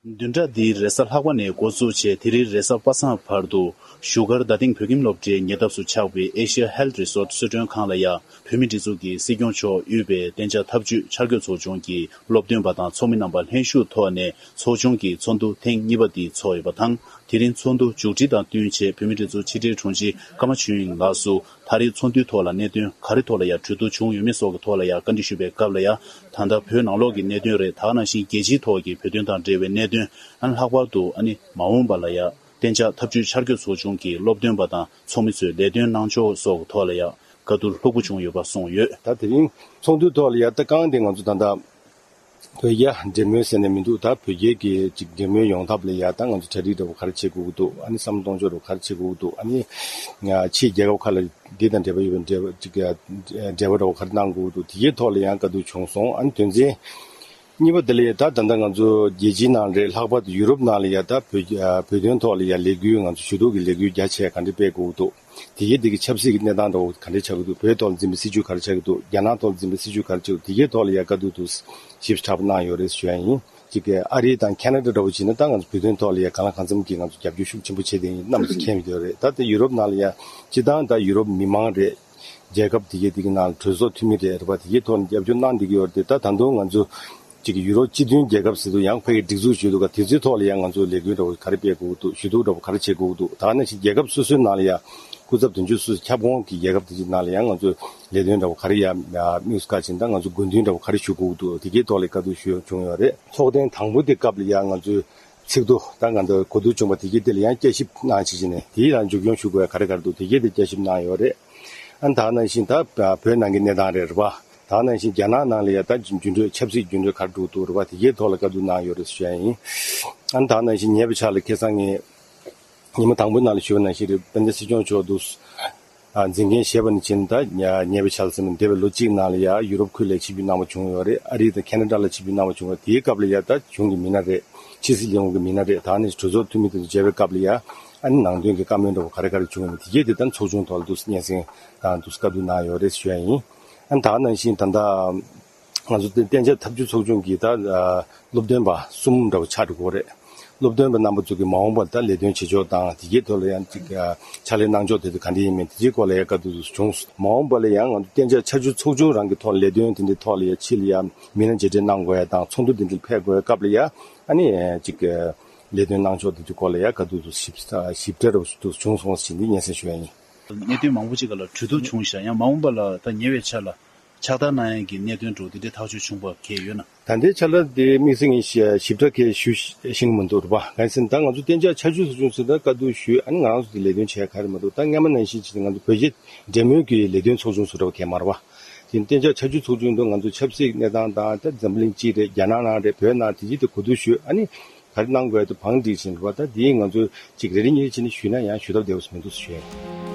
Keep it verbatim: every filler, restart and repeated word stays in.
བདུན་ཕྲག་འདིའི་རེས་གཟའ་ལྷག་པ་ནས་འགོ་འཛུགས་བྱས། དེ་རིང་རེས་གཟའ་པ་སངས་བར་དུ་བཞུགས་སྒར་རྡ་སྟེང་བོད་ཁྱིམ་སློབ་གྲྭའི་ཉེ་འདབས་སུ་ཆགས་པའི་ཨེ་ཤི་ཡ་ཧེལ་ཐི་རི་སོར་ཊི་གསོལ་མགྲོན་ཁང་ལ་ཡ། བོད་མིའི་སྒྲིག་འཛུགས་ཀྱི་སྲིད་སྐྱོང་མཆོག་དབུས་པའི་གཏན་འཇགས་འཐབ་ཇུས་འཆར་འགོད་ཚོགས་ཆུང་གི་སློབ་སྟོན་པ་དང་ཚོགས་མི་རྣམ་པ་ལྷན་ཞུགས་ཐོག་ནས་ཚོགས་ཆུང་གི་ཚོགས་འདུ་ཐེངས་གཉིས་པ་འདི་ཚོགས་ཡོད་པ་དང་། དེ་རིང་ཚོགས་འདུ་མཇུག་སྒྲིལ་དང་བསྟུན་བྱས། བོད་མིའི་སྒྲིག་འཛུགས་ཕྱི་དྲིལ་དྲུང་ཆེ་ཀརྨ་ཆོས་དབྱིངས་ལགས་སུ། ད་རེས་ཚོགས་འདུའི་ཐོག་ལ་གནད་དོན་ག་རེ་ཐོག་ལ་ཡང་གྲོས་བསྡུར་བྱུང་ཡོད་མེད་སོགས་ཀྱི་ཐོག་ལ་ཡང་བཀའ་འདྲི་ཞུས་པའི་སྐབས་ལ་ཡང་། ད་ལྟ་བོད་ནང་ལོགས་ཀྱི་གནད་དོན་རེད། ད་ག་ནང་བཞིན་རྒྱལ་སྤྱིའི་ཐོག་གི་བོད་དོན་དང་འབྲེལ་བའི་གནད་དོན། ཨ་ནི་ལྷག་པར་དུ་ཨ་ནི་མ་འོངས་པ་ལ་ཡང་གཏན་འཇགས་འཐབ་ཇུས་འཆར་འགོད་ཚོགས་ཆུང་གི་སློབ་སྟོན་པ་དང་ཚོགས་མི་ཚོས་ལས་དོན་གནང་ཕྱོགས་སོགས་ཀྱི་ཐོག་ལ་ཡང་བཀའ་བསྡུར་ལྷུག་པོ་བྱུང་ཡོད་པ་གསུངས་ཡོད། ད་དེ་རིང་ཚོགས་འདུའི་ཐོག་ལ་ཡང་ད་རྐང་དེ་ང་ཚོ་ད་ལྟ་བོད་རྒྱ་འབྲེལ་མོལ་ཟེར་ནས་མི་འདུག་ད་བོད་རྒྱའི་གི་ཅིག་འབྲེལ་མོལ་ཡོང་ཐབས་ལ་ཡ་ད་ང་ཚོ་གྲ་སྒྲིག་འདྲ་བོ་ག་རེ་བྱེད་དགོས་ཀྱི་འདུག་ཨ་ནི་བསམ་བློ་གཏོང་ཕྱོགས་འདྲ་བོ་ག་རེ་བྱེད་དགོས་ཀྱི་འདུག་ཨ་ནི་ཕྱིའི་རྒྱལ་ཁབ་ཁག་ལ་འདི་དང་འབྲེལ་བ་ཡོད་པའི་འབྲེལ་བ་ཅིག་འབྲེལ་བ་འདྲ་བོ་ག་རེ་གནང་དགོས་ཀྱི་འདུག་དེ་གའི་ཐོག་ལ་ཡང་བཀའ་བསྡུར་བྱུང་སོང་། ཨ་ནི་དོན་ཚན་གཉིས་པ་དེ་ལ་ཡ་ད་ད་ལྟ་ང་ཚོ་རྒྱལ་སྤྱིའི་ནང་རེད། ལྷག་པར་དུ་ཡུ་རོབ་ནང་ལ་ཡ་ད་བོད་བོད་དོན་ཐོག་ལ་ཡ་ལས་འགུལ་ང་ཚོ་ཞུ་གཏུག་གི་ལས་འགུལ་རྒྱ་ཆེ་ག་འདྲ་སྤེལ་དགོས་ཀྱི་འདུག་དེ་གའི་དེ་གི་ཆབ་སྲིད་ཀྱི་གནས་སྟངས་འདྲ་བོ་ག་འདྲ་ཆགས་ཀྱི་འདུག་བོད་ཐོག་ལ་འཛིན་པའི་སྲིད་བྱུས་ག་རེ་ཆགས་ཀྱི་འདུག་རྒྱ་ནག་ཐོག་ལ་འཛིན་པའི་སྲིད་བྱུས་ག་རེ་ཆགས་ཀྱི་འདུག་དེ་གའི་ཐོག་ལ་ཡ་བཀའ་བསྡུར་དུ་ཞིབ་ཕྲ་པོ་གནང་ཡོད་རེད་ཞུ་ཡ་ཡིན། གཅིག་གི་ཨ་རི་དང་ཁེ་ན་ཌ་འདྲ་བོ་བྱས་ན་ད་ང་ཚོ་བོད་དོན་ཐོག་ལ་ཡ་གང་ལ་གང་འཚམ་གྱིས་ང་ཚོ་རྒྱབ་སྐྱོར་ཤུགས་ཆེན་པོ་བྱས་བསྡད་ཡིན། གནམ་མེད་ས་མཁྱེན་ཡོད་རེད། ད་ལྟ་ཡུ་རོབ་ནང་ལ་ཡ་སྤྱི་བཏང་ད་ཡུ་རོབ་མི་མང་རེད། རྒྱལ་ཁབ་དེ་གའི་དེ་གི་ནང་ལ་གྲོས་ཚོགས་འཐུས་མི་རེད་རེད་པ། དེ་གའི་ཐོག་ནས་རྒྱབ་སྐྱོར་གནང་བསྡད་ཀྱི་ཡོད་རེད་དེ། ད་ད་དུང་ང་ཚོ་གཅིག་གི་ཡུ་རོབ་སྤྱི་མཐུན་རྒྱལ་ཁབ་ཟེར་དུས་ཡང་ཕ་གིའི་སྒྲིག་འཛུགས་ཞུ་གཏུག་ག་དེ་ཚོའི་ཐོག་ལ་ཡང་ང་ཚོ་ལས་འགུལ་འདྲ་བོ་ག་རེ་སྤེལ་དགོས་འདུག་ཞུ་གཏུག་འདྲ་བོ་ག་རེ་བྱེད་དགོས་འདུག་ད་ག་ནང་བཞིན་རྒྱལ་ཁབ་སོ་སོའི་ནང་ལ་ཡང་སྐུ་ཚབ་དོན་གཅོད་སོ་སོའི་ཁྱབ་ཁོངས་ཀྱི་རྒྱལ་ཁབ་དེ་ཚོའི་ནང་ལ་ཡང་ང་ཚོས་ལས་དོན་འདྲ་བོ་ག་རེ་ཡང་དམིགས་སུ་བཀར་བྱས་ད་ང་ཚོ་དགོས་འདུན་འདྲ་བོ་ག་རེ་ཞུ་དགོས་འདུག་དེ་གའི་ཐོག་ལ་བཀའ་བསྡུར་ཞུ་བྱུང་ཡོད་རེད། ཚོགས་ཐེངས་དང་པོ་དེ་སྐབས་ལ་ཡང་ང་ཚོས་ཚིག་ཐོ་ད་ང་ཚོ་གོ་བསྡུར་བྱུང་བ་དེ་གའི་དེ་ལ་ཡང་བསྐྱར་ཞིབ་གནང་བྱས་བྱས་ནས་དེའི་རང་མཇུག་སྐྱོང་ཞུ་དགོས་ཡ་ག་རེ་ག་རེ་འདུག་དེ་གའི་དེ་བསྐྱར་ཞིབ་གནང་ཡོད་རེད། ཨ་ནི་ད་ག་ནང་བཞིན་ད་བོད་ནང་གི་གནས་སྟངས་རེད་རེད་པ། ད་ག་ནང་བཞིན་རྒྱ་ནག་ནང་ལ་ཡ་ད་འགྱུར་འགྲོས་ཆབ་སྲིད་འགྱུར་འགྲོས་ག་རེ་འགྲོ་འདུག་རེད་པ། དེ་གའི་ཐོག་ལ་བཀའ་བསྡུར་གནང་ཡོད་རེད་ཞུ་ཡ་ཡིན། ཨ་ནི་ད་ག་ནང་བཞིན་ཉེ་བའི་ཆར་ལ་ཁ་སང་ངས་ཉི་མ་དང་པོའི་ནང་ལ་ཞུས་པ་ནང་བཞིན་རེད། དཔལ་ལྡན་སྲིད་སྐྱོང་མཆོག་འདུག་ཨ་འཛིན་མཁན་བཞེས་པ་ནས་བྱས་ནས་ད་ཉེ་བའི་ཆར་ཟེར་ན་འདས་པའི་ལོ་གཅིག་ནང་ལ་ཡ་ཡུ་རོབ་ཁུལ་ལ་ཆིབས་བསྒྱུར་གནང་བ་བྱུང་ཡོད་རེད། ཨ་རི་དང་ཁེ་ན་ཌ་ལ་ཆིབས་བསྒྱུར་གནང་བ་བྱུང་བ་དེའི་སྐབས་ལ་ཡ་ད་གཞུང་གི་མི་སྣ་རེད། ཕྱི་སྲིད་ལས་ཁུངས་ཀྱི་མི་སྣ་རེད། ད་ནི་གྲོས་ཚོགས་འཐུས་མི་དེ་ཚོ་མཇལ་བའི་སྐབས་ལ་ཡ་ཨ་ནི་ནང་དོན་གྱི་བཀའ་མོལ་འདྲ་བོ་ག་རེ་ག་རེ་བྱུང་ཡོད་མེད་དེ་གས་དེ་ད་ཚོགས་ཆུང་ཐོག་ལ་འདུག་སྙན་སེང་དང་འདུག་བཀའ་བསྡུར་གནང་ཡོད་རེད་ཞུ་ཡ་ཡིན། ཨ་ནི་ད་ག་ནང་བཞིན་ད་ལྟ་ང་ཚོ་དེ་གཏན་འཇགས་འཐབ་ཇུས་ཚོགས་ཆུང་གི་ད་ཨ་སློབ་སྟོན་པ་གསུམ་འདྲ་བོ་ཆགས་འགྲོ་གི་རེད། སློབ་སྟོན་པ་རྣམ་པ་ཚོ་གི་མ་འོངས་པར་ད་ལས་དོན་བྱེད་ཕྱོགས་དང་དེ་གའི་ཐོག་ལ་ཡང་ཅིག་ཨ་ཕྱག་ལས་གནང་ཕྱོགས་དེ་ཚོ་ག་འདྲ་ཡིན་མིན་དེ་ཚོའི་སྐོར་ལ་ཡང་བཀའ་བསྡུར་ཚོ་བྱུང་། མ་འོངས་པ་ལ་ཡང་ང་ཚོ་གཏན་འཇགས་ཆར་ཆུ་ཚོགས་ཆུང་རང་གི་ཐོག་ལས་དོན་དེ་འདྲའི་ཐོག་ལ་ཡང་ཕྱི་ལ་ཡང་མི་སྣ་མཇལ་འཕྲད་གནང་དགོས་ཡ་དང་ཚོགས་འདུ་དེ་འདྲ་ལ་ཕེབས་དགོས་ཡ་སྐབས་ལ་ཡང་ཨ་ནི་ཅིག་ཨ་ལས་དོན་གནང་ཕྱོགས་དེ་ཚོའི་སྐོར་ལ་ཡང་བཀའ་བསྡུར་ཚོ་ཞིབ་ཞིབ་ཕྲ་རུ་ཚོ་བྱུང་སོང་ཟེར་འདི་སྙན་སེང་ཞུ་ཡ་ཡིན། གནད་དོན་མང་པོ་ཅིག་ག་ལ་གྲོས་བསྡུར་བྱུང་ཤག་ཡང་མ་འོངས་པ་ལ་ད་ཉེ་བའི་ཆར་ལ་ཕྱག་བསྟར་གནང་ཡག་གི་གནད་དོན་འདྲ་བོ་དེ་འདྲའི་ཐག་གཅོད་བྱུང་བ་གལ་ཡོད་ན། ད་ལྟའི་ཆ་ལ་དེ་དམིགས་བསལ་ངས་ཞིབ་ཕྲ་གལ་ཞུ་ཤེས་ཀྱི་མི་འདུག་རེད་པ། གང་ཡིན་ཟེར་ན་ད་ང་ཚོ་གཏན་འཇགས་ཆར་ཆུ་ཚོགས་ཆུང་ཟེར་ད་བཀའ་བསྡུར་ཞུས་ཨ་ནི་ང་རང་ཚོ་དེ་ལས་དོན་བྱས་ག་རེ་མ་གཏོགས་ད་སྔ་མ་ནང་བཞིན་བྱས་ཏེ་ང་ཚོ་བོད་རྒྱ་འབྲེལ་མོལ་གྱི་ལས་དོན་ཚོགས་ཆུང་ཟེར་འདྲ་བོ་གལ་མ་རེད་པ། དེ་གཏན་འཇགས་ཆར་ཆུ་ཚོགས་ཆུང་དུ་ང་ཚོ་ཆབ་སྲིད་གནས་སྟངས་དང་ད་འཛམ་བུ་གླིང་སྤྱི་རེད། རྒྱ་ནག་ནང་རེད། བོད་ནང་དེ་གྱིས་དེ་གོ་བསྡུར་ཞུས་ཨ་ནི་ག་རེ་གནང་དགོས་དེ་བང་སྒྲིག་བཞིན་རེད་པ། ད་དེ་ང་ཚོས་ཅིག་རེ་རེ་གཉིས་རེ་བྱས་ནས་ཞུས་ན་ཡང་ཞུ་ཐབས་བདེ་བོ་ཞིག་མི་འདུག་ཟེར་ཞུ་ཡ་ཡིན།